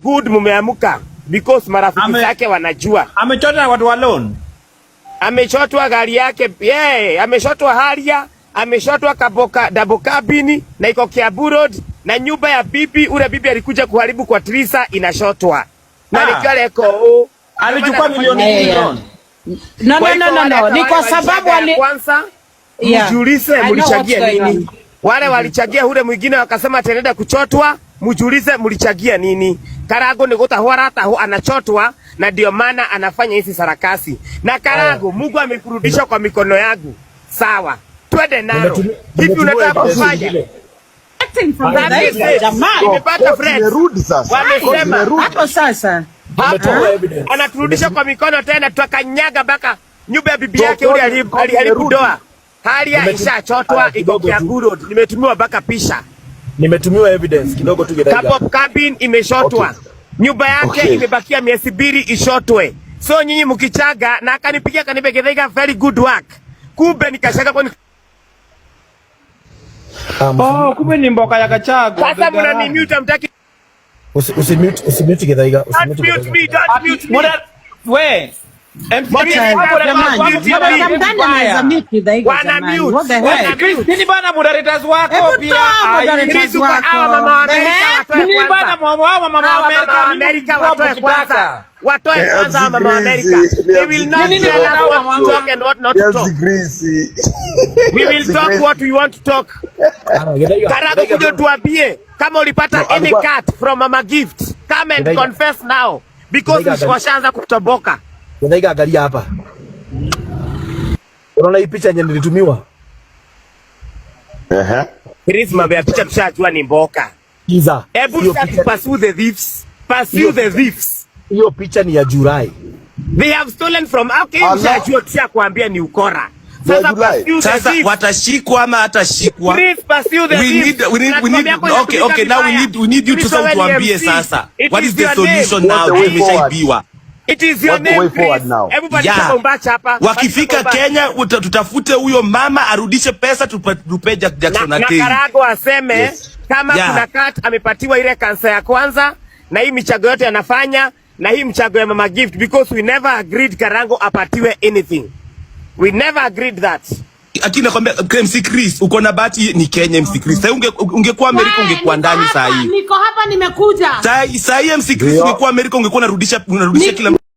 Good, mumeamuka because marafiki zake wanajua. Amechota na watu wa loan. Ameshotwa gari yake, yeah, ameshotwa Harrier, ameshotwa kaboka double cabin na iko Kiambu Road, na nyumba ya bibi ule bibi alikuja kuharibu kwa Trisa inashotwa. Na nikiwa leko. Alichukua milioni 2 loan. No, no, no, no, no. Ni kwa sababu ali kwanza mjiulize mlichangia nini? Wale walichangia ule mwingine wakasema ataenda kuchotwa, mjiulize mlichangia nini? Karago ni gutahwo aratahwo, anachotwa na ndio maana anafanya hizi sarakasi. Na Karago, Mungu amekurudisha kwa mikono yangu. Sawa. Twende nalo. Hivi unataka kufanya? Nimepata friends. Wamesema hapo sasa. Hapo anaturudisha kwa mikono tena, tutakanyaga mpaka nyumba ya bibi yake ule aliharibu doa. Hali ya ishachotwa iko Kiambu Road. Nimetumiwa mpaka pisha. Nimetumiwa evidence kidogo tu Githaiga. Double cabin imeshotwa. Nyumba yake imebakia miezi 2 ishotwe. So nyinyi mkichaga na akanipigia akaniambia, "Githaiga, very good work." Kumbe nikashaka kwani Oh, kumbe ni mboka ya Gachagua. Sasa mna mute hamtaki. Usimute, usimute Githaiga, Don't usimute mute me, don't mute me. We MC Mdani anaweza mute Githaiga, Wana jamani. mute. What the Wana heck? mute. Nini bana, moderators wako Hebu pia. toa moderators Chris, uko wako. hawa mama wa Amerika watoe Nini kwanza. bana, mama wa mama wa Hawa mama Amerika wa Amerika watoe kwanza. Watoe kwanza hawa mama wa Amerika. They will not Nini tell us mama what to talk and what not to talk. We will talk what we want to talk. Karago, kuja tuambie kama ulipata No, any cut from Mama Gift. Come and Githaiga. Confess now because Githaiga, washaanza kutoboka. Githaiga, angalia hapa. Unaona hii picha yenye nilitumiwa? Ehe. Chris, mambo ya picha tushajua ni mboka. Kiza. Hebu Hiyo start picha, pursue the thieves. Pursue Hiyo the thieves. Hiyo picha ni ya Julai. They have stolen from, okay, Allah. ushajua, tushakwambia ni ukora. Sasa Ya Julai. pursue the Sasa thieves. watashikwa ama hatashikwa? Please pursue the We thieves. need, we need Platform yako okay, inatumika now we vibaya. need you to Chris, sasa wewe ni utuambie MC. sasa. It What is is the your name. solution What's now? the way forward? Tumeshaibiwa. It is your What's the name, way forward Chris. now? Hebu pandisha bombacha hapa. Wakifika Pandisha bombacha. Kenya tutafute huyo mama arudishe pesa, tupe Jackson Na Akei. Karago aseme kama kuna cut amepatiwa ile kansa ya kwanza na hii michago yote anafanya na hii mchago ya Mama Gift, because we never agreed Karango apatiwe anything. We never agreed that. Akini nakwambia MC Chris, uko na bahati ni Kenya, MC Chris. Sasa ungekuwa Amerika Wewe, ungekuwa niko ndani hapa, saa hii. niko hapa, nimekuja. Saa hii MC Chris, Ndio. ungekuwa Amerika ungekuwa unarudisha kila